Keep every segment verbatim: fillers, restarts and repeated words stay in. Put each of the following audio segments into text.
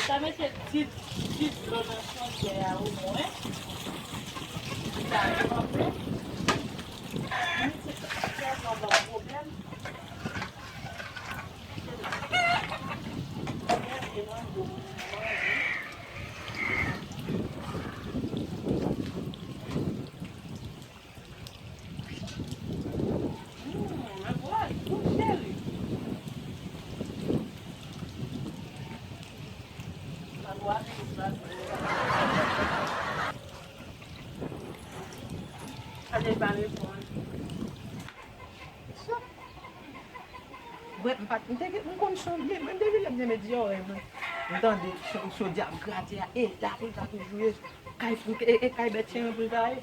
Sa mete ti, ti dlo nan chondyè a omwen. Sa sanble. Mete sèlman ban pwoblèm. Mwen, m pa t, m te gen, m konn sonje, mwen, depi lè m te met zòrèy mwen, m tande cho-, chodyè ap grate a, e la pou l ta toujou ye, kay, e, e kay bèt chen an pou l ta ye.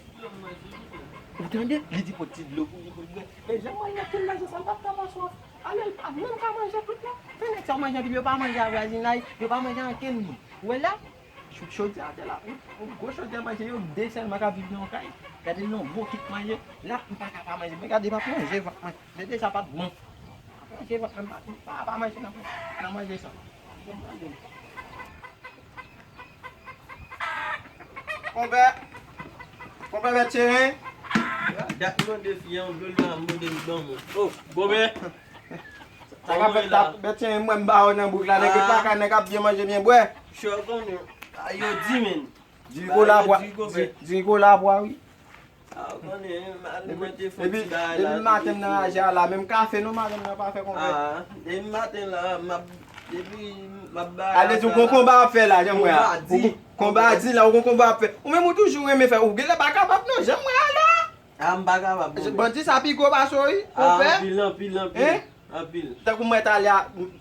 Ou tande? Li di pot ti dlo pou li, pou l bwè. Men jan mwen nan kel la, sa l pa t ka pa swaf. Ale, l pa menm ka manje tout la. Men nèg sa yo manje anpil, yo pa manje a vwazinay, yo pa manje a ankenn moun. Ou wè la? Cho-, chodyè atè la, yon, yon gwo chodyè manje, yo de sèlman ka viv nan yon kay. Gade l nan yon gwo kit manje. La, m pa ka pa manje. Men gade, m ap manje vant mwen. Men deja pa t bon. M ap manje vant mwen, m pa, m pa, pa manje nan, nan manje sa. Konpè, konpè Bèt Cheren. Dat m mande fi an, m vle l la, m mande l ban mwen. Oh, konpè. Sa k ap fèt la, Bèt Cheren, m wè m ba w nan bouk la, nèg yo pa ka, nèg ap byen manje, byen bwè. Cho konnen, a, yo di, men. Diri kola pwa, diri, diri kola pwa, wi. A, ou konnen, madanm mwen te fè yon ti bagay la. Depi maten m nan raje a la, menm kafe non, madanm nan pa fè konpè. A, depi maten la, m ap, depi m ap ba. Ale di w gon konba w ap fè la, jan m wè a. Konba di. Konba di la, ou gon konba w ap fè. Ou menm ou toujou renmen fè, ou genlè pa kapab non, jan m wè a la. A, m pa kapab, konpè. Bandi sa pi gwo pase w, wi, konpè. A, anpil, anpil, anpil. Hein? Anpil. Tankou mwen talè a,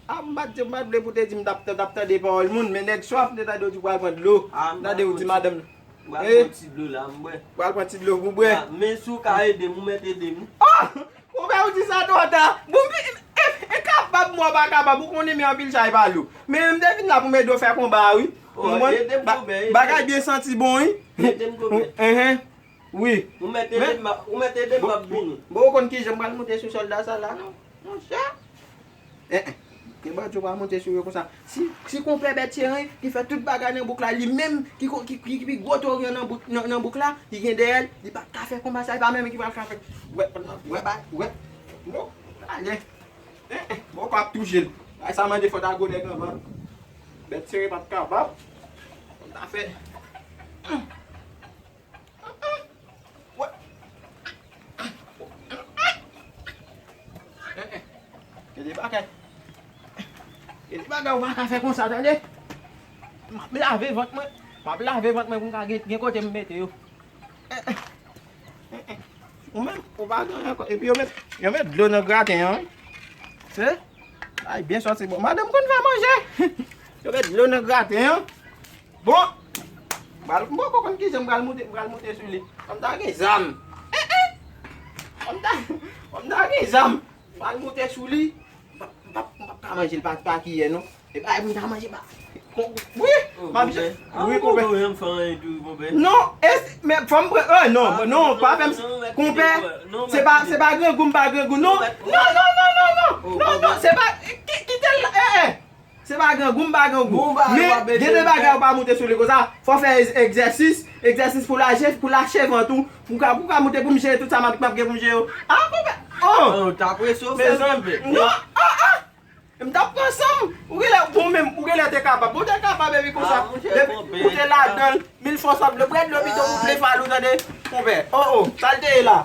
a, m pa t di, m pa t vle pou te di m t ap, t ap tande pawòl moun, men nèg swaf, m te tande w di w pral pran dlo. A, m tande w di madanm. M pral pran ti dlo la, m bwè. Pral pran ti dlo pou bwè. A, men si w ka ede m, ou mèt ede m. Oh! Konpè, ou di sa twò ta. Bon, e, e, e kapab, mwen pa kapab, ou konnen men anpil chay pa lou. Men m te vin la pou m ede w fè konba a, wi. Oh, ede m, konpè, ede m. Bagay byen santi bon, wi. Ede m, konpè. Enhen. Wi. Ou mèt ede m, ou mèt ede m, m ap vini. Bon, ou konn kijan m pral moute sou sòlda sa la, non? Monchè. Eh, eh. Gen bandi yo pral monte sou yo konsa. Si, si konpè Bèt Cheren ki fè tout bagay nan bouk la, li menm ki, ki, ki, ki pi gwo toryan nan bouk, nan, nan bouk la, li gen dèyè l, li pa ka fè konba sa, li pa menm ki pral ka fè. Wè, wè, wè, wè. Bon, ale. Eh, eh. Bon, pa ap touche l. Ay, sa mande fò ta gwo nèg anvan. Bèt Cheren pa t kapab. Fò ta fè. Wè. Gen de bagay. Gen de bagay ou pa ka fè konsa, tande. M ap lave vant mwen. M ap lave vant mwen pou m ka gen, gen kote m mete yo. Ou menm, ou pa gen ankò. Epi yo met, yo met dlo nan graten an. Se? Ay, byen sòti bon. Madanm konn fè manje. Yo met dlo nan graten an. Bon. Pral, m poko konn kijan m pral moute, m pral moute sou li. Fò m ta gen zam. Eh, eh. Fò m ta, fò m ta gen zam. M pral moute sou li. M p ap, m p ap, m p ap ka manje l pa, pa kiyè, non. E pa pou m ta manje pa. Wi, m ap je-, wi, konpè. Non, e, men fò m pran, eh, non, non, pa fè m, konpè, se pa, se pa grangou, m pa grangou, non. Non, non, non, non, non, non, non, se pa, ki-, kite l la, eh, eh. Se pa grangou, m pa grangou. Men, gen de bagay ou pa moute sou li konsa. Fò fè egzèsis, egzèsis pou lache, pou lache vant ou. Pou ka, pou ka moute pou m jere tout sa m ap, m ap gen pou m jere yo. Ah, konpè. Oh! Ou ta prese w fè, konpè. Non, ah, ah! M t ap pran san m. Ou genlè, bon, menm, ou genlè te kapab. Ou te kapab, epi konsa. Depi ou te ladan l, mil fwa w ap vle. Bwè dlo pito pou vle fal ou, tande. Konpè. Oh, oh, sa l te ye la.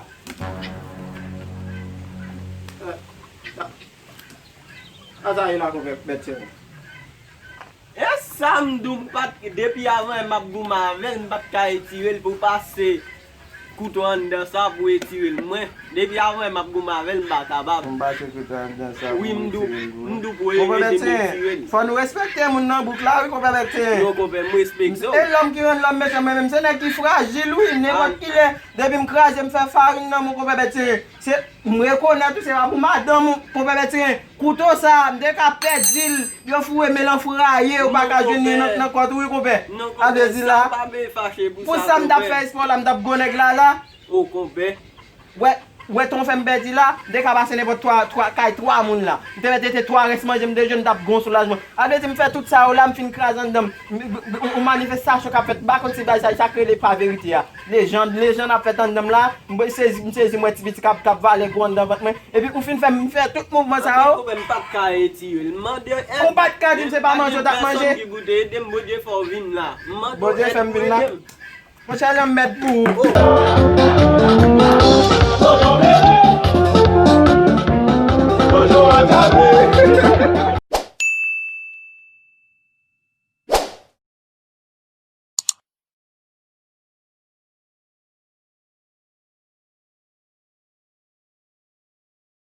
Sa, sa ye la, konpè, bèt se mwen. E sa m di w, m pa t, depi avan yè m ap goumen avè l, m pa t ka etire l pou pase kouto anndan sa pou etire l. Mwen, depi avan yè m ap goumen avè l, m pa kapab. M pase kouto anndan sa pou etire l pou mwen. Wi, m di w pou ede m etire l. Fò nou respekte moun nan bouk la, wi, konpè Bètin. Non, konpè, m respekte w. E lòm ki rann lòm mechan, mwen menm, se nèg ki frajil, wi, nenpòt kilè, depi m kraze, m fè farin nan men w, konpè Bètin. Se, m rekonèt ou, se pa pou madanm ou, konpè Bètin. Kouto sa, m te ka pèdi l, yo foure men l an fraye, ou pa ka jwenn li nan, nan kòt ou, wi, konpè. Non, konpè, sa pa mete fache pou sa, konpè. Pou sa m t ap fè espò la, m t ap gwo nèg la, la. O, konpè. Wè, Wè tan w fè m pèdi la, m te ka pase nenpòt twa, twa, kay twa moun la. M te mèt rete twa rès manje m de jou, m t ap gon soulajman. A vle di, m fè tout sa yo la, m fin kraze anndan m. M- m- m- Yon manifestasyon k ap fèt, m pa konn si bagay sa, sa k rele pa verite a. Lejann, lejann ap fèt anndan m la, m sezi, m sezi, m wè ti piti k ap, k ap vale gwo anndan vant mwen. Epi ou fin fè m fè tout mouvman sa yo. Anpil pwoblèm, m pa t ka retire l. M mande èd. Ou pa t ka di m se pa manje w t ap manje. Pèsonn ki pou te ede m, Bondye fè w vin la. M mande w Bondye èd fè m pou vin la. ede m. Monchè, jan m mèt pou ou.